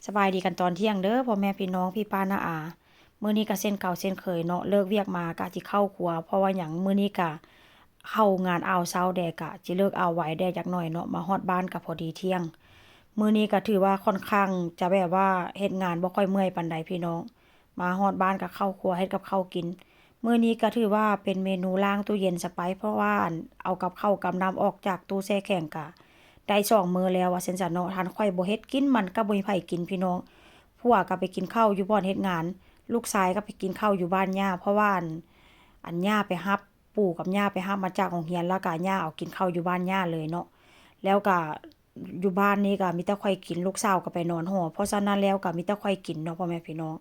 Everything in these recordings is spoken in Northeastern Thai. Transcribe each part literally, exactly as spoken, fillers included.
สบายดีกันตอนเที่ยงเด้อ พ่อแม่พี่น้อง พี่ป้าน้าอา มื้อนี้ก็เช่นเก่าเช่นเคยเนาะ เลิกเวียกมาก็สิเข้าครัว เพราะว่าหยัง มื้อนี้ก็เข้างานอ่าวเช้าแดด ก็สิเลิกอ่าวไวแดดจักหน่อยเนาะ มาฮอดบ้านก็พอดีเที่ยง มื้อนี้ก็ถือว่าค่อนข้างจะแบบว่าเฮ็ดงานบ่ค่อยเมื่อยปานใดพี่น้อง มาฮอดบ้านก็เข้าครัวเฮ็ดกับข้าวกิน มื้อนี้ก็ถือว่าเป็นเมนูล้างตู้เย็นซะไป เพราะว่าอันเอากับข้าวกับน้ำออกจากตู้แช่แข็งก็ได้สองมื้อแล้วว่าซั่นซะเนาะ คันข้อยบ่เฮ็ดกินมันก็บ่มีไผกินพี่น้อง ผัวก็ไปกินข้าวอยู่บ่อนเฮ็ดงาน ลูกชายก็ไปกินข้าวอยู่บ้านย่า เพราะว่าอัน อันย่าไปรับ ปู่กับย่าไปรับมาจากโรงเรียน แล้วก็ย่าเอากินข้าวอยู่บ้านย่าเลยเนาะ แล้วก็อยู่บ้านนี่ก็มีแต่ข้อยกิน ลูกสาวก็ไปนอนหอ เพราะฉะนั้นแล้วก็มีแต่ข้อยกินเนาะพ่อแม่พี่น้อง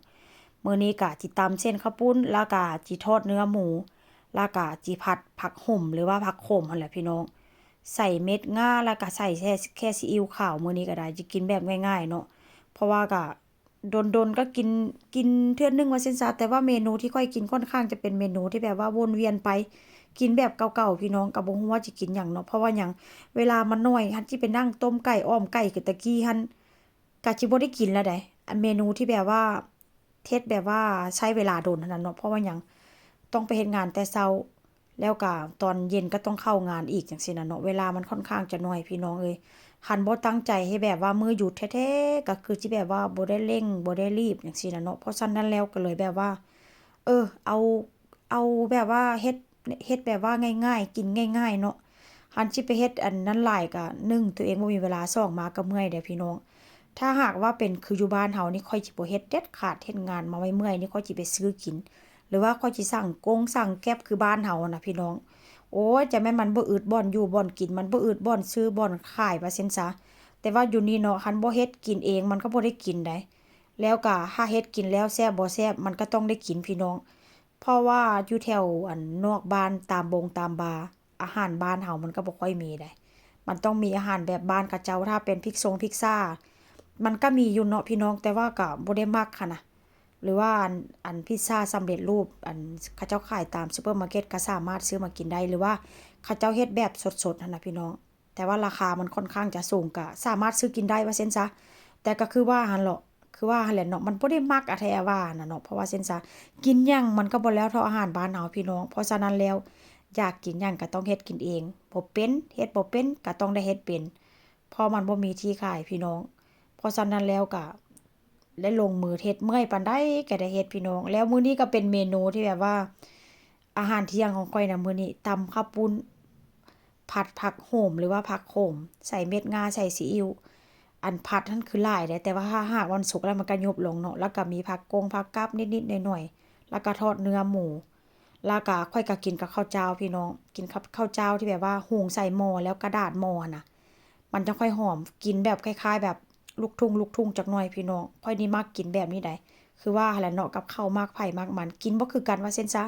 มื้อนี้ก็สิตำเส้นข้าวปุ้น แล้วก็สิทอดเนื้อหมู แล้วก็สิผัดผักขมหรือว่าผักขมหั่นแหละพี่น้อง ใส่เม็ดงา แล้วก็ใส่แค่ แค่ซีอิ๊วขาว มื้อนี้ก็ได้ สิกินแบบง่ายๆเนาะ เพราะว่าก็ ดนๆก็กิน กินเทื่อหนึ่งว่าซั่นซะ แต่ว่าเมนูที่ข้อยกินค่อนข้างจะเป็นเมนูที่แบบว่าวนเวียนไป กินแบบเก่าๆ พี่น้อง ก็บ่ฮู้ว่าสิกินหยังเนาะ เพราะว่าหยัง เวลามันน้อย คันสิไปนั่งต้มไก่ อ้อมไก่คือตะกี้หั้น ก็สิบ่ได้กินแล้วใด อันเมนูที่แบบว่า เฮ็ดแบบว่าใช้เวลาโดนหั้นน่ะเนาะ เพราะว่าหยัง ต้องไปเฮ็ดงานแต่เช้า แล้วก็ตอนเย็นก็ต้องเข้างานอีกจั่งซี้น่ะเนาะ เวลามันค่อนข้างจะน้อยพี่น้องเอ้ย คันบ่ตั้งใจให้แบบว่ามื้อหยุดแท้ๆ ก็คือสิแบบว่าบ่ได้เร่ง บ่ได้รีบจั่งซี้น่ะเนาะ เพราะฉะนั้นแล้วก็เลยแบบว่า เออ เอา เอาแบบว่าเฮ็ด เฮ็ดแบบว่าง่ายๆ กินง่ายๆเนาะ คันสิไปเฮ็ดอันนั้นหลายก็ หนึ่ง ตัวเองบ่มีเวลา สอง มาก็เมื่อยเด้พี่น้อง ถ้าหากว่าเป็นคืออยู่บ้านเฮานี่ ข้อยสิบ่เฮ็ดเด็ดขาด เฮ็ดงานมาเมื่อยๆนี่ ข้อยสิไปซื้อกิน หรือว่าข้อยสิสั่งกงสั่งแกร็บคือบ้านเฮาหั้นน่ะพี่น้อง โอ๊ย จะแม่นมันบ่อึดบ่อนอยู่บ่อนกิน มันบ่อึดบ่อนซื้อบ่อนขายว่าซั่นซะ แต่ว่าอยู่นี่เนาะ คันบ่เฮ็ดกินเองมันก็บ่ได้กินใด แล้วก็ถ้าเฮ็ดกินแล้วแซ่บบ่แซ่บ มันก็ต้องได้กินพี่น้อง เพราะว่าอยู่แถวอันนอกบ้านตามบงตามบา อาหารบ้านเฮามันก็บ่ค่อยมีใด มันต้องมีอาหารแบบบ้านเขาเจ้า ถ้าเป็นพิซซงพิซซ่า มันก็มีอยู่เนาะพี่น้อง แต่ว่าก็บ่ได้มักหั้นนะ หรือว่าอัน อันพิซซ่าสำเร็จรูป อันเขาเจ้าขายตามซูเปอร์มาร์เก็ตก็สามารถซื้อมากินได้ หรือว่าเขาเจ้าเฮ็ดแบบสดๆหั้นนะพี่น้อง แต่ว่าราคามันค่อนข้างจะสูง ก็สามารถซื้อกินได้ว่าซั่นซะ แต่ก็คือว่าหั้นเลาะ คือว่าหั้นแหละเนาะ มันบ่ได้มักอะแท้ว่าหั้นน่ะเนาะ เพราะว่าซั่นซะ กินหยังมันก็บ่แล้วเท่าอาหารบ้านเฮาพี่น้อง เพราะฉะนั้นแล้ว อยากกินหยังก็ต้องเฮ็ดกินเอง บ่เป็น เฮ็ดบ่เป็นก็ต้องได้เฮ็ดเป็น เพราะมันบ่มีที่ขายพี่น้อง เพราะฉะนั้นแล้วก็ได้ลงมือเฮ็ด เมื่อยปานใดก็ได้เฮ็ดพี่น้อง แล้วมื้อนี้ก็เป็นเมนูที่แบบว่า อาหารเที่ยงของข้อยนะมื้อนี้ ตำข้าวปุ้น ผัดผักโขมหรือว่าผักโขม ใส่เม็ดงา ใส่ซีอิ๊ว อันผัดหั้นคือหลายเด้ แต่ว่าถ้าหากวันศุกร์แล้วมันก็ยุบลงเนาะ แล้วก็มีผักกงผักกาดนิดๆหน่อยๆ แล้วก็ทอดเนื้อหมู แล้วก็ข้อยก็กินกับข้าวเจ้าพี่น้อง กินกับข้าวเจ้าที่แบบว่าหุงใส่หม้อแล้วกระดาษหม้อหั้นนะ มันจั่งค่อยหอม กินแบบคล้ายๆแบบลูกทุ่ง ลูกทุ่งจักหน่อยพี่น้อง ข้อยนี่มักกินแบบนี้ใด คือว่าหั้นแหละเนาะ กับข้าวมักไผมักมัน กินบ่คือกันว่าซั่นซะ